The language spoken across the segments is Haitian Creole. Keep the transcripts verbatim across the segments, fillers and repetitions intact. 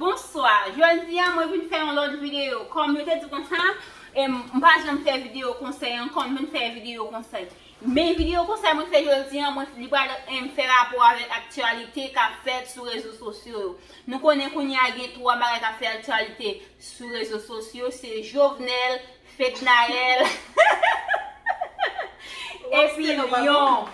Bonswa, jodi a mwen vin fè yon lòt videyo. Kòm yo te di konsa, e m pa janm fè videyo konsèy ankò, m vin fè videyo konsèy. Men videyo konsèy mwen fè jodi a, mwen li pral em, fè rapò avèk aktyalite k ap fèt sou rezo sosyo yo. Nou konnen kounye a gen twa bagay k ap fè aktyalite sou rezo sosyo, se Jovenel, Fednaelle epi Lion.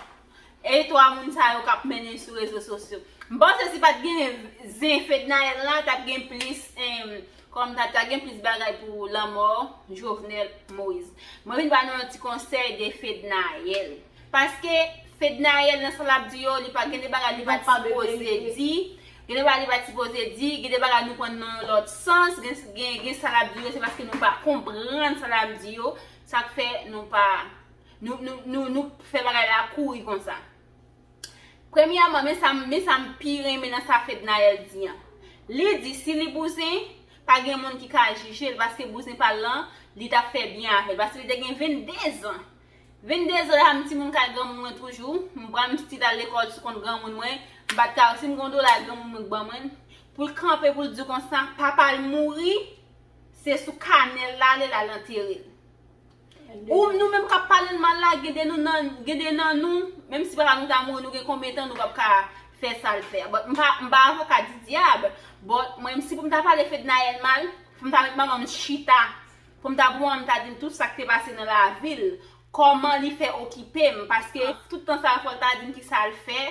E twa moun sa yo k ap mennen sou rezo sosyo. M panse si pa t gen zen Fednaelle la, t ap gen plis, em, kòm ta, ta gen plis bagay pou lanmò Jovenel Moïse. Mwen vin ba nou yon ti konsèy de Fednaelle. Paske Fednaelle nan sa l ap di yo, li pa gen de bagay li pa t sipoze di. Gen de bagay li pa t sipoze di, gen de bagay nou pran nan yon lòt sans, gen, gen, gen sa l ap di yo, se paske nou pa konprann sa l ap di yo, sa k fè nou pa, nou, nou, nou, nou fè bagay la kouri konsa. Premyèman, men sa, men sa m pi renmen nan sa Fednaelle di an. Li di si li bouzen, pa gen moun ki ka jije l, paske bouzen pa l lan, li t ap fè byen avè l, paske li te gen vennde zan. Vennde zan la, m timoun kay granmoun mwen toujou, m pran m stil al lekòl sou kont granmoun mwen, m pa t ka, si m gen yon dola granmoun mwen k ban mwen, pou l kanpe, pou l di konsa, papa l mouri, se sou kanèl la, l al antere l. Ou nou menm k ap pale l mal la, gen de nou nan, gen de nan nou, menm si papa nou ta mouri, nou gen konbyen tan nou p ap ka fè sa l fè a. But m pa, m pa avoka di dyab, but mwen menm si pou m ta pale Fednaelle mal, fò m ta met manman m chita, pou m ta, pou manman m ta di m tout sa k te pase nan lavi l, kòman li fè okipe m, paske tout tan sa a fò l ta di m kisa l fè,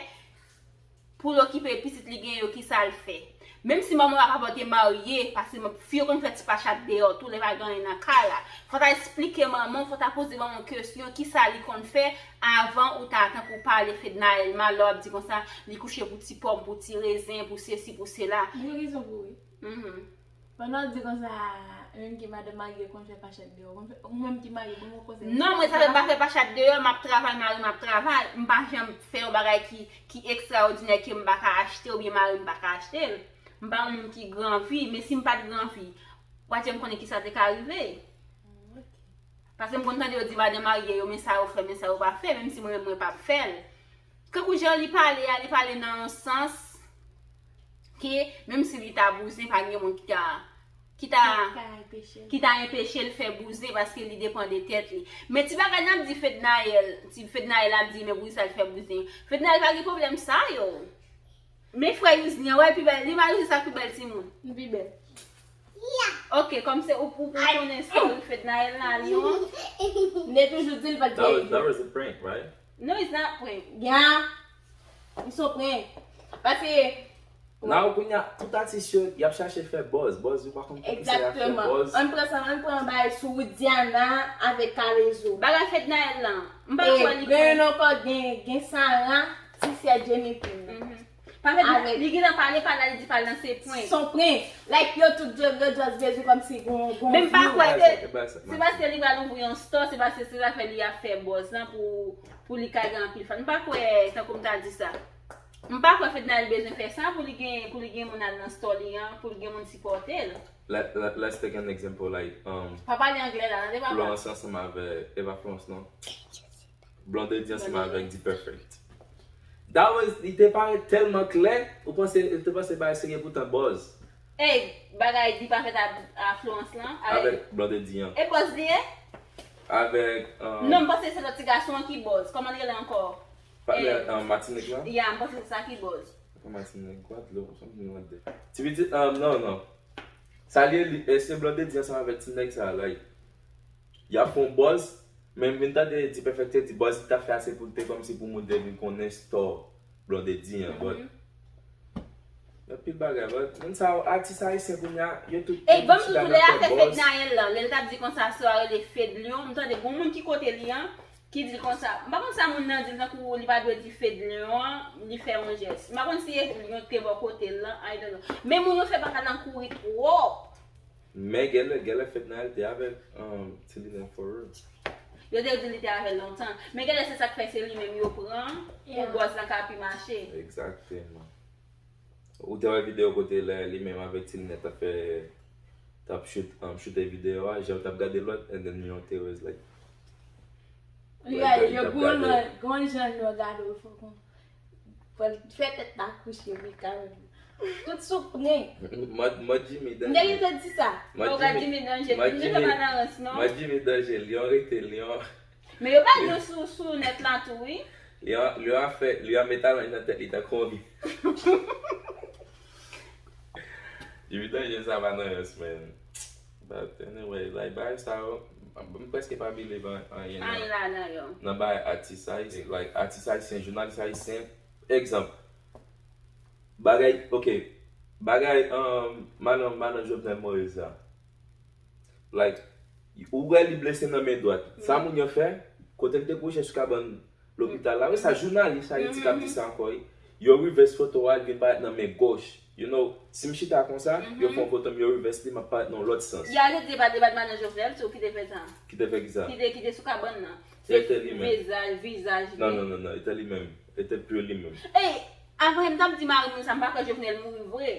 pou l okipe pitit li gen yo, kisa l fè. Menm si manman w ap ap te marye, paske fi yo konn fè ti pachat deyò tou lè pa gen anyen nan kay la. Fò ta esplike manman w, fò ta poze manman w kesyon, kisa li konn fè avan ou ta tankou pale Fednaelle mal lè w ap di konsa, li kouche pou ti pòm, pou ti rezen, pou sesi, pou sela. Li gen rezon pou wi. Mhm. Pandan w di konsa, menm ki madanm marye konn fè pachat deyò, konn fè, ou menm ki marye, ban m yon konsèy. Non, mwen sa fè m pa fè pachat deyò, m ap travay, mari m ap travay, m pa janm fè yon bagay ki, ki ekstraòdinè ke m pa ka achte oubyen mari m pa ka achte l. M pa yon moun ki gran vi, men si m pa t gran vi, w pa janm konnen kisa te ka rive. Ok. Paske m konn tande yo di madanm marye yo, men sa yo fè, men sa yo pa fè, menm si mwen menm mwen p ap fè l. Kankou jan li pale a, li pale nan yon sans ke menm si li ta bouzen, pa gen moun ki ta, ki ta, ki ta enpeche l fè bouzen paske li depann de tèt li. Men ti bagay n ap di Fednaelle, ti Fednaelle ap di men poukisa l fè bouzen. Fednaelle pa gen pwoblèm sa yo. Men frè Youzli an, wè pi bèl, li pa Youzli sa pi bèl timoun. Li pi bèl. Ok, kòm se ou, ou, ou konnen story Fednaelle la, Lion. M te toujou di l pa t That was, gen that was a prank, right? No, it's not prank. Yeah. It's a prank. Paske Now, kounye a, tout atis yo, y ap chache fè buzz. Buzz, yo pa konn poukisa y ap fè Egzakteman. Buzz. Ann pran sa, ann pran bagay sou Widiana avèk Kalezo. Bagay Fednaelle lan, m pa kwè li prank. Gen ankò, gen, gen Sarah, ti sè Jennifer nan. Mhm. Pa fè, li gentan pale, pale, li di pale nan se prank. Son prank. Like, yo tout, yo, yo just bezwen kòmsi gon, gon view. Men m pa kwè se, se paske li pral ouvri yon store, se paske se zafè li ap fè buzz lan pou, pou li ka gen anpil fan. M pa kwè, tankou m ta di sa. M pa kwè Fednaelle bezwen fè sa pou li gen, pou li gen moun al nan store li an, pou li gen moun sipòte l. Let, let, let's take an example, like, um, Pa pale anglè la, tande papa. Florence ansanm avèk, e pa Florence, non. Blondedy ansanm avèk D-Perfect. That was, li te parèt tèlman klè, ou panse, ou te panse bagay serye poutan buzz. Ey, bagay D-Perfect a, a Florence lan, avèk Avèk Blondedy an. E buzz li ye? Avèk, um, Non, m panse se lòt ti gason an ki buzz. Kòman li rele ankò? Patnè, um, Matinik lan? Yeah, m panse se sa ki buzz. Pa Matinik, Gwadloup, sa m di nou de. Ti pitit, um, non, non. Sa li ye, li, e se Blondedy ansanm avèk ti nèg sa, like, y ap fè yon buzz, men m vin tande D-Perfect te di buzz li t ap fè a se pou l te kòmsi pou moun te vin konnen store Blondedy an, but Mhm. Gen anpil bagay, but moun sa yo, atis ayisyen kounye a, yo tout Ey, ban m di w tou, lè afè Fednaelle lan, lè l t ap di konsa, sè a rele Fedlion, m tande gon moun ki kote li an, ki di l konsa. M pa konn sa moun nan di l, tankou li pa dwe di Fedlion an, li fè yon jès. M pa konn si e Lion ki te bò kote l lan, I don't know. Men moun yo fè bagay lan kouri twòp. Men genlè, genlè Fednaelle te avèk, um, Ti Linèt for real. Yo te di li te avè l lontan. Men genlè se sa k fè se li menm yo pran pou Yeah. buzz lan ka pi mache. Egzakteman. Ou te wè videyo kote lè li menm avèk Ti Linèt t ap fè, t ap shoot, um, shoote videyo a, jan yo t ap gade lòt, and then Lion te rez, like, Yeah, yo gwo lòt, gon jan yo gade w fò kon. Fè tèt la kouche, wi, Carolina. Tout sou pnen. Mòd, mòd Jimmy danje. M te gentan di sa. Mòd Jimmy, Jimmy danje. Mòd Jimmy pa nan rans non. Mòd Jimmy danje. Lyon rete Lyon. Men yo pa di sou sou nèt la tou wi. Lyon, Lyon a fè, Lyon a met alanj nan tèt li tankou yon bi. Jimmy danje sa pa nan rans, man. But anyway, like, bagay sa yo, m prèske pa believe an anyen nan. Anyen ladan yo. Nan bagay atis ayisyen, like, atis ayisyen, jounalis ayisyen, egzanp. Bagay, ok. Bagay um, madan madan Jovenel Moïse la. Like, ou wè li blese nan men dwat. Sa moun yo fè, kote l te kouche sou kabann lopital la, wi sa jounalis Ayiti k ap di sa ankò wi. Yo reverse foto a, l vin parèt nan men goch. You know, si m chita konsa, yo fè yon foto m, yo reverse li, m ap parèt nan yon lòt sans. Ya, yo te deba deba madan Jovenel, se ou ki te fè sa. Ki te fè kisa? Ki te ki te sou kabann nan. Se vizaj, vizaj li. Non, non, non, non, e te li menm. E te pure li menm. Ey, avan m t ap di mari moun sa, m pa kwè Jovenel mouri vre.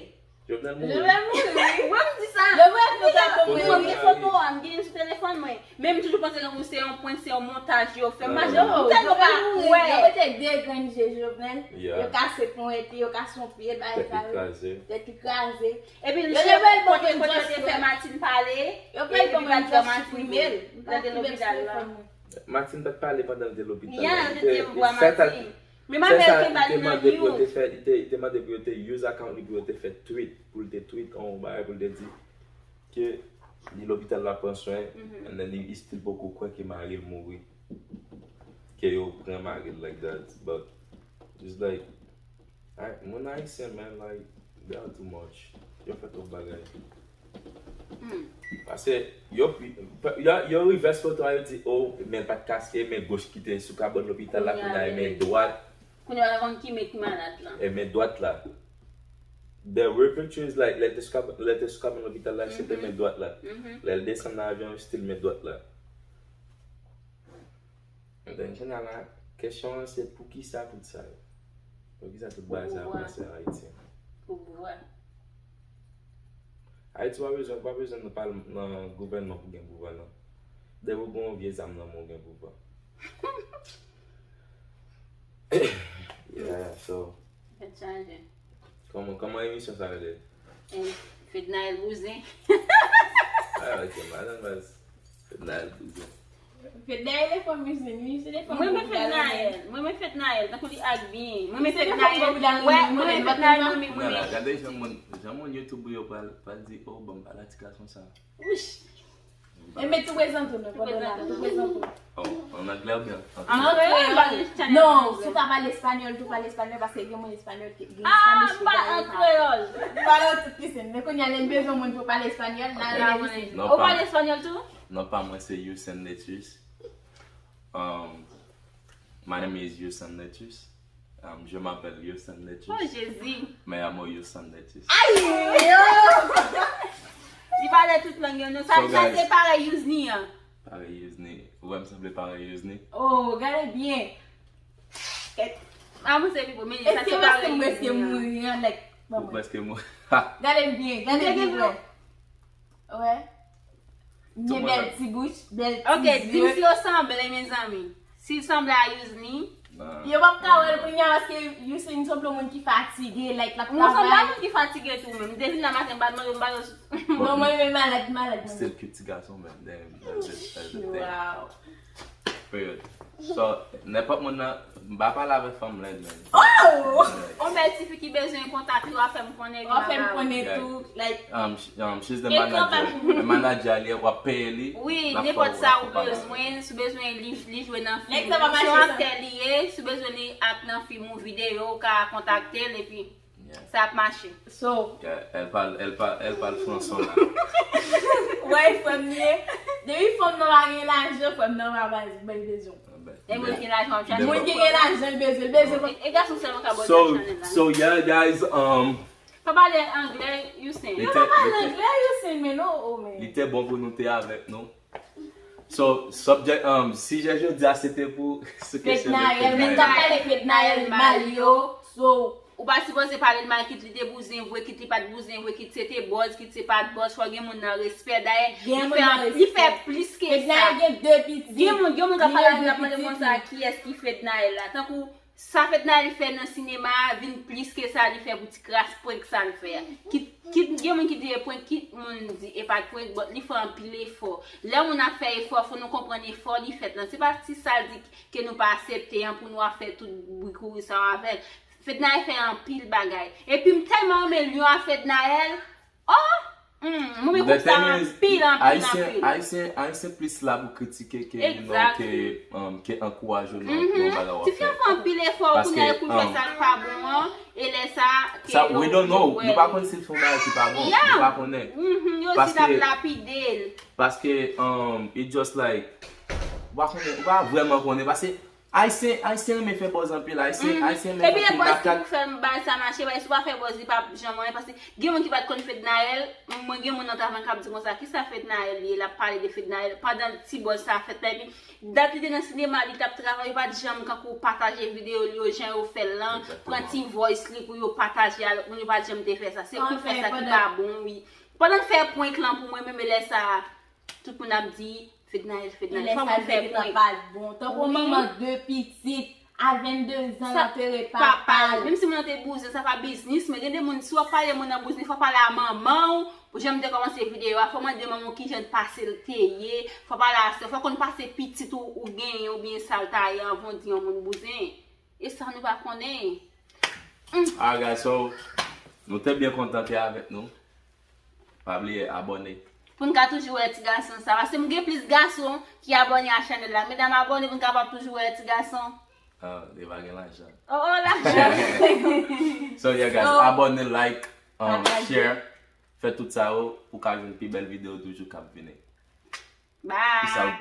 Jovenel mouri. Jovenel mouri, wi. Mwen m di sa. Jovenel mouri. Mwen gen foto a, m gen l sou telefòn mwen. Men m toujou panse tankou se yon prank, se yon montaj yo fè. M pa janm, m tèlman pa kwè. Yo mete de grenn je Jovenel, yo kase ponyèt li, yo kase yon pye, bagay sa yo. Tèt li kraze. Tèt li kraze. Epi l kote kote yo te fè Martine pale. Yo fè l ban mwen just suprime l. L te lopital la. Martine pa t pale pandan l te lopital la. Ya, l te di m vwa Martine. Men m avè l te ba li nan mute. Li te mande pou yo te use account li pou yo te fè tweet, pou l te tweet yon bagay pou l te di ke li lopital l ap pran swen, and then li still poko kwè ke mari l mouri. Ke yo pran mari l like that, but it's like, ay, moun ayisyen, man, like, they are too much. Yo fè twòp bagay. Paske yo, yo, yo reverse foto a, yo di, oh, men l pa t kase, men goch ki te sou kabann lopital la, kounye a e men dwat. Kounye a yo pa konn ki men ki malad la. E men dwat la. The real picture is like, lè l te sou kabann, lè l te sou kabann lopital la, se te men dwat la. Lè l desann nan avyon, still men dwat la. And then, kounye a la, kesyon an se poukisa tout sa yo? Poukisa tout bagay sa yo pase an Ayiti? Pou pouvwa. Ayiti pa bezwen, pa bezwen nan palm, nan gouvènman pou gen pouvwa non. Depi w gen yon vye zam nan men w gen pouvwa. Yeah, so. Tèt chaje. Kòman, kòman emisyon sa rele? Fednaelle Bouzen. Ah, ok, madan baz. Fednaelle Bouzen. Fednaelle e fanm Bouzen, wi, se de fanm. Mwen men Fednaelle. Mwen men Fednaelle, tankou li ak byen. Mwen men Fednaelle. Wè, mwen men Fednaelle, mwen men. Gade jan moun, jan moun YouTube yo pral, pral di, oh, ban m pale a ti gason sa. Wouch. E men tou prezante w non, pandan la, tou prezante w. Oh, an anglè oubyen an kreyòl? An kreyòl. Non, si w ka pale espanyòl tou, pale espanyòl, paske gen moun espanyòl ki gen Spanish ki pale an kreyòl. Pale w tout ki sen. Men kounye a lè n bezwen moun pou pale espanyòl, n a rele Lucène. Ou pale espanyòl tou? Non, pa mwen, se Yousen Letus. Um, my name is Yousen Letus. Um, je m'appelle Yousen Letus. Oh, Jezi. Me llamo Yousen Letus. Ay! Li pale tout lang yo, non. Sa, so, sa guys, se parèy Yousni an. Parèy Yousni. Ou wè m sanble parèy Yousni? Oh, gade byen. Avanse pi bon, men sa se parèy Yousni an. Eske m prèske mouri an, like, ban mwen. Ou prèske mouri. Gade m byen, gade m byen. Wè. Ni bèl ti bouch, bèl ti zye. Ok, di m si yo sanble, mezanmi. Si l sanble a Yousni. Yo p ap ka wè l kounye a paske Yousni sanble yon moun ki fatige, like, l ap travay. Mwen sanble a moun ki fatige tou menm. M te vin nan maten, m pa t manje, m pa t. Non, mwen menm malad, malad mwen. Still cute ti gason, man. Damn, that's it, that's the thing. Wow. Period. So, nenpòt moun nan, m pa pale avèk fanm lèd, man. Oh! On bèl tifi ki bezwen kontakte w a fè m konnen. W a fè m konnen tou, like. Um, sh- um, she's the manager. The manager li, w ap peye li. Wi, nenpòt sa ou bezwen, si w bezwen li, li jwe nan fim. Si yon aktè li ye, si w bezwen li ak nan fim ou videyo, ou ka kontakte l epi sa ap mache. So. Yeah, elle parle, elle parle, elle parle français là. Wè, frè m li ye. Depi fanm nan pa gen lajan, frè m nan pa bay, bay bezwen. E moun ki gen lajan, w ap chache. Moun ki gen lajan, l bezwen, l bezwen. E gason sèlman ka bò nan chanèl la. So, yeah, guys, um, pa pale anglè, Yousen. Yo pa pale anglè, Yousen, men non, oh, men. Li te bon pou nou te avèk nou. So, subject, um, sijè jodi a, se te pou, se kesyon de Fednaelle. Fednaelle, men ta pale Fednaelle mal yo, so. Ou pa sipoze pale l mal, kit li te bouzen vre, kit li pa t bouzen vre, kit se te buzz, kit se pa t buzz, fò gen moun nan respè. Dayè, li fè, li fè plis ke sa. Fednaelle gen de pitit. Gen moun, gen moun k ap pale avè l, ap mande konsa, kiyès ki Fednaelle la? Tankou, Sa Fednaelle fè nan sinema a vin plis ke sa li fè pou ti kras prank sa l fè a. Kit, kit gen moun ki di e prank, kit moun di e pa t prank, but li fè anpil efò. Lè moun ap fè efò, fò nou konprann efò li fèt lan. Se pa ti sa l di ke nou pa aksepte an pou nou ap fè tout bri kouri sa yo avè l. Fednaelle fè anpil bagay. Epi m tèlman renmen lyon a Fednaelle. Oh! Mm, mwen men koup sa anpil, anpil, anpil. Ayisyen, Ayisyen plis la pou kritike ke, you know, ke, um, ke ankouraje w nan, nan bagay w ap fè. Tifi an fè anpil efò, kounye a yo konn fè sa k pa bon an, e lè sa, ke yo, we don't know. Nou pa konn si l fè yon bagay ki pa bon. Nou pa konnen. Yo di l ap lapide l. Paske, um, it just like, ou pa konnen, ou pa vrèman konnen. Paske Ayisyen, Ayisyen renmen fè buzz anpil. Ayisyen, Ayisyen renmen fè anpil makak. Epi e buzz ki pou fè bagay sa mache, paske si w pa fè buzz, li p ap janm anyen, paske gen moun ki pa t konn Fednaelle, mwen gen moun nan travay k ap di konsa, kisa Fednaelle ye, l ap pale de Fednaelle, pandan ti buzz sa fèt la, epi dat li te nan sinema, li t ap travay, yo pa t janm kankou pataje videyo li yo, jan yo fè l lan, pran ti voice li pou yo pataje avèk moun, yo pa t janm te fè sa, se pou fè sa ki pa bon, wi. Pandan l fè prank lan pou mwen menm, e lè sa, tout moun ap di, Fednaelle, Fednaelle, fò moun fè prank. Li pa t bon. Tankou manman de pitit, a vennde zan, l antere papa l. Menm si moun nan te bouzen, sa pa biznis, men gen de moun, si w ap pale moun nan bouzen, fò pale a manman w, pou jan m te kòmanse videyo a, fò mande manman w kijan pase l te ye, fò pale a sè, fò konn pase pitit ou, ou genyen, oubyen sa l ta ye anvan w di yon moun bouzen. E sa nou pa konnen. Alright, guys, so, nou te byen kontan te avèk nou. Pa bliye abòne. Pou n ka toujou wè ti gason sa. Paske m gen plis gason ki abòne a chanèl la. Medam, abòne pou n kapab toujou wè ti gason. Ah, li pa gen lajan. Oh, oh, lajan. So, yeah, guys, abòne, like, um, share. Fè tout sa yo pou ka jwenn pi bèl videyo toujou k ap vini. Bye. Peace out.